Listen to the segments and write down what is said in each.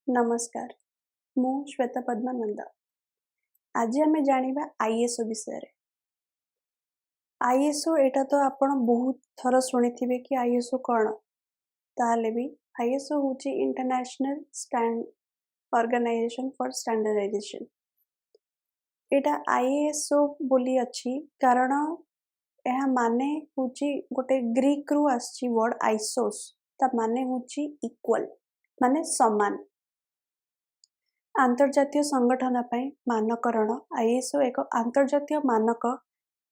ନମସ୍କାର, ମୁଁ ଶ୍ୱେତପଦ୍ମା ନନ୍ଦ। ଆଜି ଆମେ ଜାଣିବା ଆଇଏସ୍ଓ ବିଷୟରେ। ଆଇଏସ୍ଓ, ଏଇଟା ତ ଆପଣ ବହୁତ ଥର ଶୁଣିଥିବେ କି ଆଇଏସ୍ଓ କ'ଣ। ତାହେଲେ ବି ଆଇଏସ୍ଓ ହେଉଛି International Organization for Standardization। ଏଇଟା ଆଇଏସ୍ଓ ବୋଲି ଅଛି, କାରଣ ଏହା ମାନେ ହେଉଛି ଗୋଟେ ଗ୍ରୀକରୁ ଆସିଛି ୱାର୍ଡ ଆଇସୋସ୍। ତା ମାନେ ହେଉଛି ଇକ୍ୱାଲ, ମାନେ ସମାନ। ଆନ୍ତର୍ଜାତୀୟ ସଂଗଠନ ପାଇଁ ମାନକରଣ। ଆଇଏସ୍ଓ ଏକ ଆନ୍ତର୍ଜାତୀୟ ମାନକ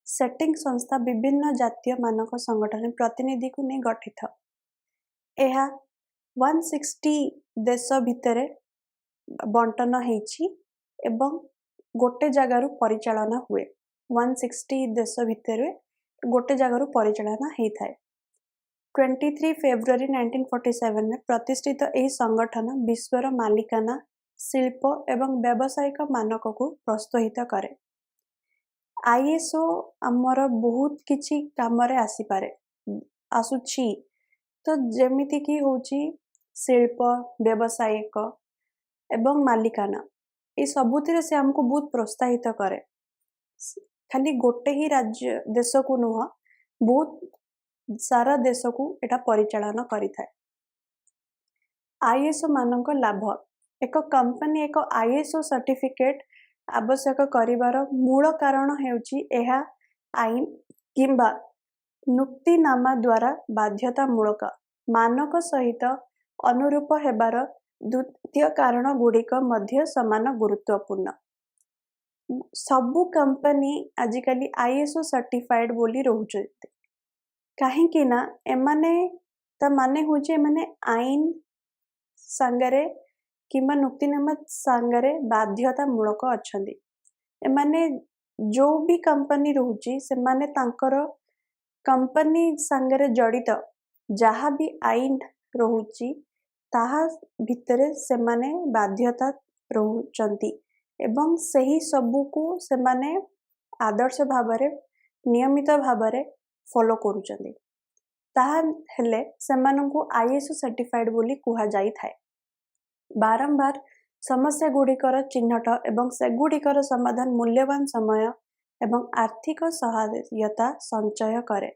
ସେଟିଂ ସଂସ୍ଥା, ବିଭିନ୍ନ ଜାତୀୟ ମାନକ ସଂଗଠନ ପ୍ରତିନିଧିକୁ ନେଇ ଗଠିତ। ଏହା 160 ଦେଶ ଭିତରେ ବଣ୍ଟନ ହେଇଛି ଏବଂ ଗୋଟେ ଜାଗାରୁ ପରିଚାଳନା ହୁଏ। 160 ଦେଶ ଭିତରେ ଗୋଟେ ଜାଗାରୁ ପରିଚାଳନା ହେଇଥାଏ। 23 ଫେବୃଆରୀ 1947ରେ ପ୍ରତିଷ୍ଠିତ ଏହି ସଂଗଠନ ବିଶ୍ୱର ମାଲିକାନା, ଶିଳ୍ପ ଏବଂ ବ୍ୟବସାୟିକ ମାନକକୁ ପ୍ରୋତ୍ସାହିତ କରେ। ଆଇଏସ୍ଓ ଆମର ବହୁତ କିଛି କାମରେ ଆସିପାରେ, ଆସୁଛି ତ। ଯେମିତିକି ହେଉଛି ଶିଳ୍ପ, ବ୍ୟବସାୟିକ ଏବଂ ମାଲିକାନା, ଏ ସବୁଥିରେ ସେ ଆମକୁ ବହୁତ ପ୍ରୋତ୍ସାହିତ କରେ। ଖାଲି ଗୋଟେ ହିଁ ରାଜ୍ୟ, ଦେଶକୁ ନୁହଁ, ବହୁତ ସାରା ଦେଶକୁ ଏଇଟା ପରିଚାଳନା କରିଥାଏ। ଆଇଏସ୍ଓ ମାନଙ୍କ ଲାଭ। ଏକ କମ୍ପାନୀ ଏକ ଆଇଏସ୍ଓ ସାର୍ଟିଫିକେଟ ଆବଶ୍ୟକ କରିବାର ମୂଳ କାରଣ ହେଉଛି ଏହା ଆଇନ କିମ୍ବା ନୁକ୍ତିନାମା ଦ୍ୱାରା ବାଧ୍ୟତାମୂଳକ ମାନକ ସହିତ ଅନୁରୂପ ହେବାର। ଦ୍ୱିତୀୟ କାରଣ ଗୁଡ଼ିକ ମଧ୍ୟ ସମାନ ଗୁରୁତ୍ୱପୂର୍ଣ୍ଣ। ସବୁ କମ୍ପାନୀ ଆଜିକାଲି ଆଇଏସ୍ଓ ସାର୍ଟିଫାଏଡ ବୋଲି ରହୁଛନ୍ତି, କାହିଁକି ନା ଏମାନେ, ତା ମାନେ ହେଉଛି ଏମାନେ ଆଇନ ସାଙ୍ଗରେ କିମ୍ବା ନୁକ୍ତିନାମା ସାଙ୍ଗରେ ବାଧ୍ୟତାମୂଳକ ଅଛନ୍ତି। ଏମାନେ ଯୋଉ ବି କମ୍ପାନୀ ରହୁଛି, ସେମାନେ ତାଙ୍କର କମ୍ପାନୀ ସାଙ୍ଗରେ ଜଡ଼ିତ ଯାହା ବି ଆଇନ ରହୁଛି, ତାହା ଭିତରେ ସେମାନେ ବାଧ୍ୟତା ରହୁଛନ୍ତି ଏବଂ ସେହି ସବୁକୁ ସେମାନେ ଆଦର୍ଶ ଭାବରେ, ନିୟମିତ ଭାବରେ ଫଲୋ କରୁଛନ୍ତି। ତାହା ହେଲେ ସେମାନଙ୍କୁ ଆଇଏସ୍ଓ ସାର୍ଟିଫାଏଡ ବୋଲି କୁହାଯାଇଥାଏ। ବାରମ୍ବାର ସମସ୍ୟା ଗୁଡ଼ିକର ଚିହ୍ନଟ ଏବଂ ସେଗୁଡ଼ିକର ସମାଧାନ ମୂଲ୍ୟବାନ ସମୟ ଏବଂ ଆର୍ଥିକ ସହାୟତା ସଞ୍ଚୟ କରେ।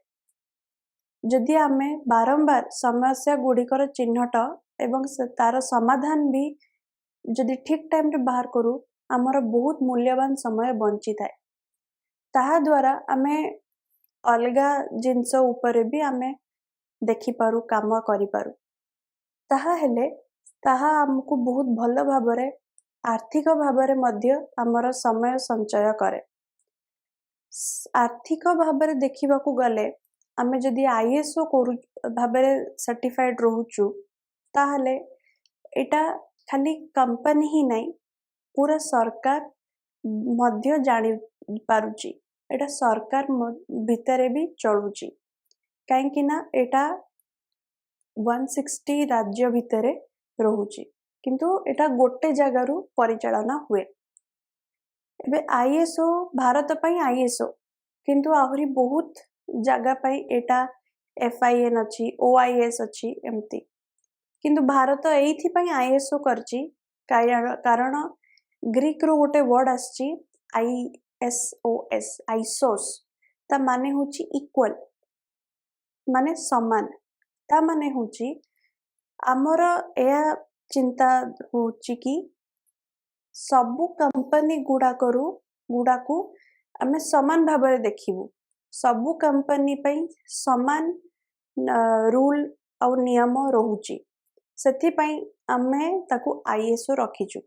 ଯଦି ଆମେ ବାରମ୍ବାର ସମସ୍ୟା ଗୁଡ଼ିକର ଚିହ୍ନଟ ଏବଂ ତାର ସମାଧାନ ବି ଯଦି ଠିକ୍ ଟାଇମରେ ବାହାର କରୁ, ଆମର ବହୁତ ମୂଲ୍ୟବାନ ସମୟ ବଞ୍ଚିଥାଏ। ତାହା ଦ୍ୱାରା ଆମେ ଅଲଗା ଜିନିଷ ଉପରେ ବି ଆମେ ଦେଖିପାରୁ, କାମ କରିପାରୁ। ତାହା ହେଲେ ତାହା ଆମକୁ ବହୁତ ଭଲ ଭାବରେ, ଆର୍ଥିକ ଭାବରେ ମଧ୍ୟ ଆମର ସମୟ ସଞ୍ଚୟ କରେ। ଆର୍ଥିକ ଭାବରେ ଦେଖିବାକୁ ଗଲେ, ଆମେ ଯଦି ଆଇଏସ୍ଓ କରୁ ଭାବରେ ସାର୍ଟିଫାଏଡ ରହୁଛୁ, ତାହେଲେ ଏଇଟା ଖାଲି କମ୍ପାନୀ ହିଁ ନାହିଁ, ପୁରା ସରକାର ମଧ୍ୟ ଜାଣିପାରୁଛି। ଏଇଟା ସରକାର ଭିତରେ ବି ଚଳୁଛି, କାହିଁକି ନା ଏଇଟା 160 ରାଜ୍ୟ ଭିତରେ ରହୁଛି, କିନ୍ତୁ ଏଇଟା ଗୋଟେ ଜାଗାରୁ ପରିଚାଳନା ହୁଏ। ଏବେ ଆଇଏସ୍ଓ, ଭାରତ ପାଇଁ ଆଇଏସ୍ଓ, କିନ୍ତୁ ଆହୁରି ବହୁତ ଜାଗା ପାଇଁ ଏଇଟା ଏଫ୍ଆଇଏନ୍ ଅଛି, ଓଆଇଏସ୍ ଅଛି, ଏମିତି। କିନ୍ତୁ ଭାରତ ଏଇଥିପାଇଁ ଆଇଏସ୍ଓ କରିଛି, କାରଣ ଗ୍ରୀକରୁ ଗୋଟେ ୱାର୍ଡ ଆସିଛି ଆଇଏସ୍ଓଏସ୍, ଆଇସୋସ୍। ତା ମାନେ ହେଉଛି ଇକ୍ୱାଲ, ମାନେ ସମାନ। ତା ମାନେ ହେଉଛି ଆମର ଏହା ଚିନ୍ତା ହେଉଛି କି ସବୁ କମ୍ପାନୀ ଗୁଡାକୁ ଆମେ ସମାନ ଭାବରେ ଦେଖିବୁ। ସବୁ କମ୍ପାନୀ ପାଇଁ ସମାନ ରୁଲ ଆଉ ନିୟମ ରହୁଛି। ସେଥିପାଇଁ ଆମେ ତାକୁ ଆଇଏସ୍ଓ ରଖିଛୁ।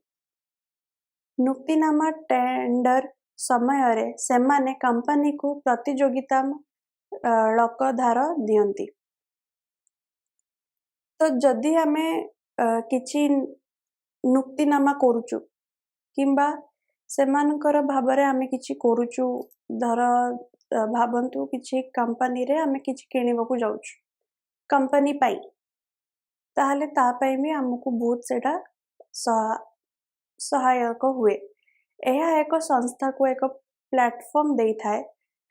ନୁକ୍ତିନାମା ଟେଣ୍ଡର ସମୟରେ ସେମାନେ କମ୍ପାନୀକୁ ପ୍ରତିଯୋଗିତାମୂଳକ ଧାର ଦିଅନ୍ତି। ତ ଯଦି ଆମେ କିଛି ନୁକ୍ତିନାମା କରୁଛୁ କିମ୍ବା ସେମାନଙ୍କର ଭାବରେ ଆମେ କିଛି କରୁଛୁ, ଧର ଭାବନ୍ତୁ କିଛି କମ୍ପାନୀରେ ଆମେ କିଛି କିଣିବାକୁ ଯାଉଛୁ କମ୍ପାନୀ ପାଇଁ, ତାହେଲେ ତା ପାଇଁ ବି ଆମକୁ ବହୁତ ସେଇଟା ସହାୟକ ହୁଏ। ଏହା ଏକ ସଂସ୍ଥାକୁ ଏକ ପ୍ଲାଟଫର୍ମ ଦେଇଥାଏ,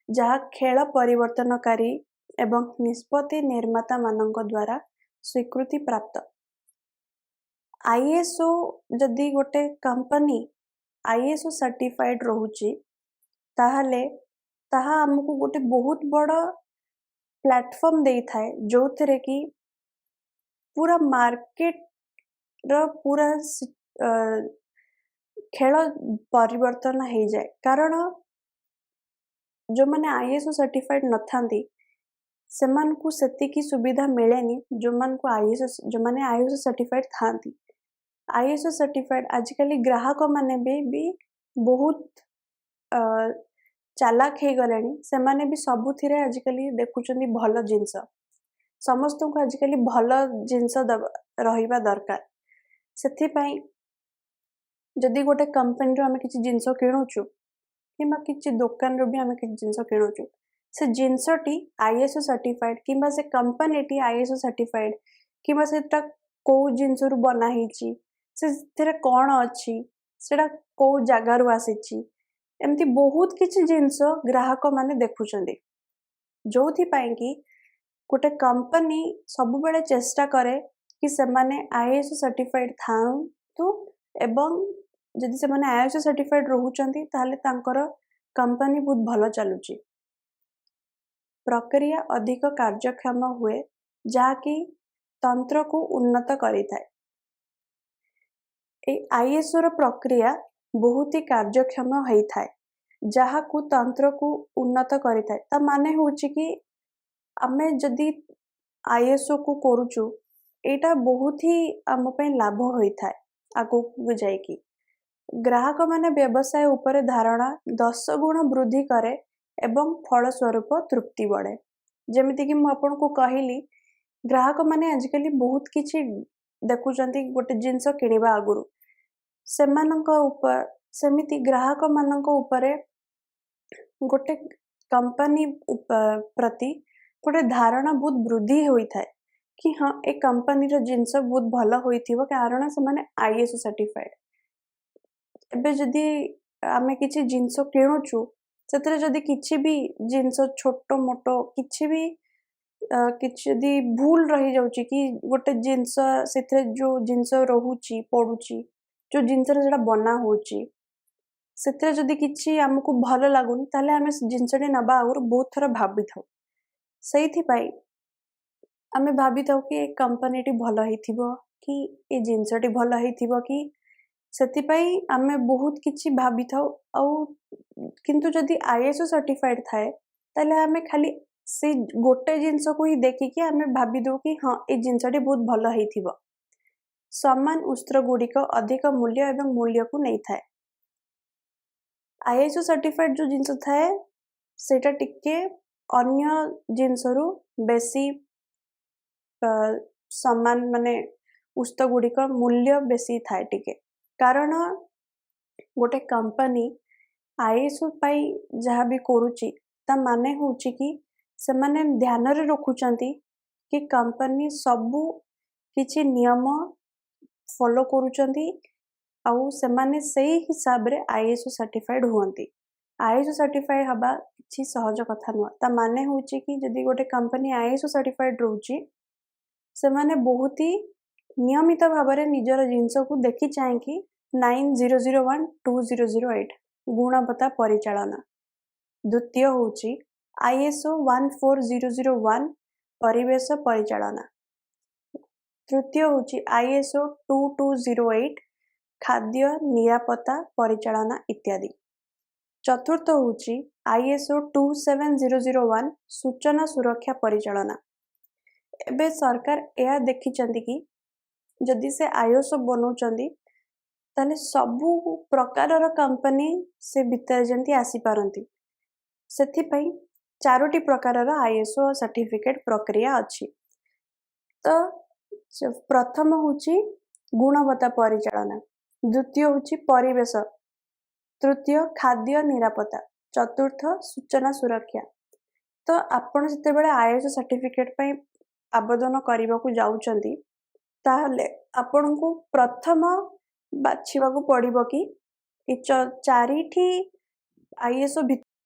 ଯାହା ଖେଳ ପରିବର୍ତ୍ତନକାରୀ ଏବଂ ନିଷ୍ପତ୍ତି ନିର୍ମାତାମାନଙ୍କ ଦ୍ୱାରା ସ୍ୱୀକୃତି ପ୍ରାପ୍ତ। ଆଇଏସ୍ଓ, ଯଦି ଗୋଟେ କମ୍ପାନୀ ଆଇଏସ୍ଓ ସାର୍ଟିଫାଏଡ଼୍ ରହୁଛି, ତାହେଲେ ତାହା ଆମକୁ ଗୋଟେ ବହୁତ ବଡ଼ ପ୍ଲାଟଫର୍ମ ଦେଇଥାଏ, ଯେଉଁଥିରେ କି ପୁରା ମାର୍କେଟର ପୁରା ଖେଳ ପରିବର୍ତ୍ତନ ହେଇଯାଏ। କାରଣ ଯେଉଁମାନେ ଆଇଏସ୍ଓ ସାର୍ଟିଫାଏଡ଼୍ ନଥାନ୍ତି, ସେମାନଙ୍କୁ ସେତିକି ସୁବିଧା ମିଳେନି ଯେଉଁମାନେ ଆଇଏସ୍ଓ ସାର୍ଟିଫାଏଡ଼୍ ଥାଆନ୍ତି। ଆଇଏସ୍ଓ ସାର୍ଟିଫାଏଡ଼୍, ଆଜିକାଲି ଗ୍ରାହକମାନେ ବି ବହୁତ ଚାଲାକ ହେଇଗଲେଣି। ସେମାନେ ବି ସବୁଥିରେ ଆଜିକାଲି ଦେଖୁଛନ୍ତି ଭଲ ଜିନିଷ। ସମସ୍ତଙ୍କୁ ଆଜିକାଲି ଭଲ ଜିନିଷ ରହିବା ଦରକାର। ସେଥିପାଇଁ ଯଦି ଗୋଟେ କମ୍ପାନୀରୁ ଆମେ କିଛି ଜିନିଷ କିଣୁଛୁ କିମ୍ବା କିଛି ଦୋକାନରୁ ବି ଆମେ କିଛି ଜିନିଷ କିଣୁଛୁ, ସେ ଜିନିଷଟି ଆଇଏସ୍ଓ ସାର୍ଟିଫାଏଡ଼୍ କିମ୍ବା ସେ କମ୍ପାନୀଟି ଆଇଏସ୍ଓ ସାର୍ଟିଫାଏଡ଼୍ କିମ୍ବା ସେଟା କେଉଁ ଜିନିଷରୁ ବନା ହେଇଛି, ସେଥିରେ କ'ଣ ଅଛି, ସେଟା କେଉଁ ଜାଗାରୁ ଆସିଛି, ଏମିତି ବହୁତ କିଛି ଜିନିଷ ଗ୍ରାହକମାନେ ଦେଖୁଛନ୍ତି। ଯେଉଁଥିପାଇଁ କି ଗୋଟେ କମ୍ପାନୀ ସବୁବେଳେ ଚେଷ୍ଟା କରେ କି ସେମାନେ ଆଇଏସ୍ଓ ସାର୍ଟିଫାଏଡ଼୍ ଥାଆନ୍ତୁ ଏବଂ ଯଦି ସେମାନେ ଆଇଏସ୍ଓ ସାର୍ଟିଫାଏଡ଼୍ ରହୁଛନ୍ତି, ତାହେଲେ ତାଙ୍କର କମ୍ପାନୀ ବହୁତ ଭଲ ଚାଲୁଛି। ପ୍ରକ୍ରିୟା ଅଧିକ କାର୍ଯ୍ୟକ୍ଷମ ହୁଏ, ଯାହାକି ତନ୍ତ୍ରକୁ ଉନ୍ନତ କରିଥାଏ। ଏଇ ଆଇଏସ୍ଓର ପ୍ରକ୍ରିୟା ବହୁତ ହି କାର୍ଯ୍ୟକ୍ଷମ ହେଇଥାଏ, ଯାହାକୁ ତନ୍ତ୍ରକୁ ଉନ୍ନତ କରିଥାଏ। ତା ମାନେ ହେଉଛି କି ଆମେ ଯଦି ଆଇଏସ୍ଓକୁ କରୁଛୁ, ଏଇଟା ବହୁତ ହି ଆମ ପାଇଁ ଲାଭ ହୋଇଥାଏ ଆଗକୁ ଯାଇକି। ଗ୍ରାହକମାନେ ବ୍ୟବସାୟ ଉପରେ ଧାରଣା 10 ଗୁଣ ବୃଦ୍ଧି କରେ ଏବଂ ଫଳସ୍ୱରୂପ ତୃପ୍ତି ବଢ଼େ। ଯେମିତିକି ମୁଁ ଆପଣଙ୍କୁ କହିଲି, ଗ୍ରାହକମାନେ ଆଜିକାଲି ବହୁତ କିଛି ଦେଖୁଛନ୍ତି ଗୋଟେ ଜିନିଷ କିଣିବା ଆଗରୁ। ସେମାନଙ୍କ ଉପ ସେମିତି ଗ୍ରାହକମାନଙ୍କ ଉପରେ ଗୋଟେ କମ୍ପାନୀ ପ୍ରତି ଗୋଟେ ଧାରଣା ବହୁତ ବୃଦ୍ଧି ହୋଇଥାଏ କି ହଁ, ଏ କମ୍ପାନୀର ଜିନିଷ ବହୁତ ଭଲ ହୋଇଥିବ, କାରଣ ସେମାନେ ଆଇଏସ୍ଓ ସାର୍ଟିଫାଏଡ଼୍। ଏବେ ଯଦି ଆମେ କିଛି ଜିନିଷ କିଣୁଛୁ, ସେଥିରେ ଯଦି କିଛି ବି ଜିନିଷ ଛୋଟ ମୋଟ କିଛି ବି କିଛି ଯଦି ଭୁଲ ରହିଯାଉଛି କି ଗୋଟେ ଜିନିଷ ସେଥିରେ ଯେଉଁ ଜିନିଷ ରହୁଛି, ପଡ଼ୁଛି, ଯେଉଁ ଜିନିଷରେ ସେଇଟା ବନା ହେଉଛି, ସେଥିରେ ଯଦି କିଛି ଆମକୁ ଭଲ ଲାଗୁନି, ତାହେଲେ ଆମେ ସେ ଜିନିଷଟି ନେବା ଆଗରୁ ବହୁତ ଥର ଭାବିଥାଉ। ସେଇଥିପାଇଁ ଆମେ ଭାବିଥାଉ କି ଏ କମ୍ପାନୀଟି ଭଲ ହେଇଥିବ କି ଏ ଜିନିଷଟି ଭଲ ହେଇଥିବ କି, ସେଥିପାଇଁ ଆମେ ବହୁତ କିଛି ଭାବିଥାଉ। ଆଉ କିନ୍ତୁ ଯଦି ଆଇଏସ୍ଓ ସାର୍ଟିଫାଏଡ଼୍ ଥାଏ, ତାହେଲେ ଆମେ ଖାଲି ସେଇ ଗୋଟେ ଜିନିଷକୁ ହିଁ ଦେଖିକି ଆମେ ଭାବିଦେଉ କି ହଁ, ଏ ଜିନିଷଟି ବହୁତ ଭଲ ହେଇଥିବ। ସମାନ ଉତ୍ସ ଗୁଡ଼ିକ ଅଧିକ ମୂଲ୍ୟ ଏବଂ ମୂଲ୍ୟକୁ ନେଇଥାଏ। ଆଇଏସ୍ଓ ସାର୍ଟିଫାଏଡ଼୍ ଯେଉଁ ଜିନିଷ ଥାଏ, ସେଇଟା ଟିକେ ଅନ୍ୟ ଜିନିଷରୁ ବେଶୀ ସମାନ, ମାନେ ଉତ୍ସ ଗୁଡ଼ିକ ମୂଲ୍ୟ ବେଶୀ ଥାଏ ଟିକେ। କାରଣ ଗୋଟେ କମ୍ପାନୀ ଆଇଏସ୍ଓ ପାଇଁ ଯାହା ବି କରୁଛି, ତା ମାନେ ହେଉଛି କି ସେମାନେ ଧ୍ୟାନରେ ରଖୁଛନ୍ତି କି କମ୍ପାନୀ ସବୁ କିଛି ନିୟମ ଫଲୋ କରୁଛନ୍ତି ଆଉ ସେମାନେ ସେଇ ହିସାବରେ ଆଇଏସ୍ଓ ସାର୍ଟିଫାଏଡ଼୍ ହୁଅନ୍ତି। ଆଇଏସ୍ଓ ସାର୍ଟିଫାଏଡ଼୍ ହେବା କିଛି ସହଜ କଥା ନୁହଁ। ତା ମାନେ ହେଉଛି କି ଯଦି ଗୋଟେ କମ୍ପାନୀ ଆଇଏସ୍ଓ ସାର୍ଟିଫାଏଡ଼୍ ରହୁଛି, ସେମାନେ ବହୁତ ହି ନିୟମିତ ଭାବରେ ନିଜର ଜିନିଷକୁ ଦେଖି ଚାହିଁକି। 9001:2008 ଗୁଣବତ୍ତା ପରିଚାଳନା। ଦ୍ୱିତୀୟ ହେଉଛି ଆଇଏସ୍ଓ 14001 ପରିବେଶ ପରିଚାଳନା। ତୃତୀୟ ହେଉଛି ଆଇଏସ୍ଓ 2208 ଖାଦ୍ୟ ନିରାପତ୍ତା ପରିଚାଳନା ଇତ୍ୟାଦି। ଚତୁର୍ଥ ହେଉଛି ଆଇଏସ୍ଓ 27001 ସୂଚନା ସୁରକ୍ଷା ପରିଚାଳନା। ଏବେ ସରକାର ଏହା ଦେଖିଛନ୍ତି କି ଯଦି ସେ ଆଇଏସ୍ଓ ବନଉଛନ୍ତି, ତାହେଲେ ସବୁ ପ୍ରକାରର କମ୍ପାନୀ ସେ ଭିତରେ ଯେମିତି ଆସିପାରନ୍ତି, ସେଥିପାଇଁ ଚାରୋଟି ପ୍ରକାରର ଆଇଏସ୍ଓ ସାର୍ଟିଫିକେଟ୍ ପ୍ରକ୍ରିୟା ଅଛି। ତ ପ୍ରଥମ ହେଉଛି ଗୁଣବତ୍ତା ପରିଚାଳନା, ଦ୍ୱିତୀୟ ହେଉଛି ପରିବେଶ, ତୃତୀୟ ଖାଦ୍ୟ ନିରାପତ୍ତା, ଚତୁର୍ଥ ସୂଚନା ସୁରକ୍ଷା। ତ ଆପଣ ଯେତେବେଳେ ଆଇଏସ୍ଓ ସାର୍ଟିଫିକେଟ୍ ପାଇଁ ଆବେଦନ କରିବାକୁ ଯାଉଛନ୍ତି, ତାହେଲେ ଆପଣଙ୍କୁ ପ୍ରଥମ ବାଛିବାକୁ ପଡ଼ିବ କି ଏ ଚାରିଟି ଆଇଏସ୍ଓ।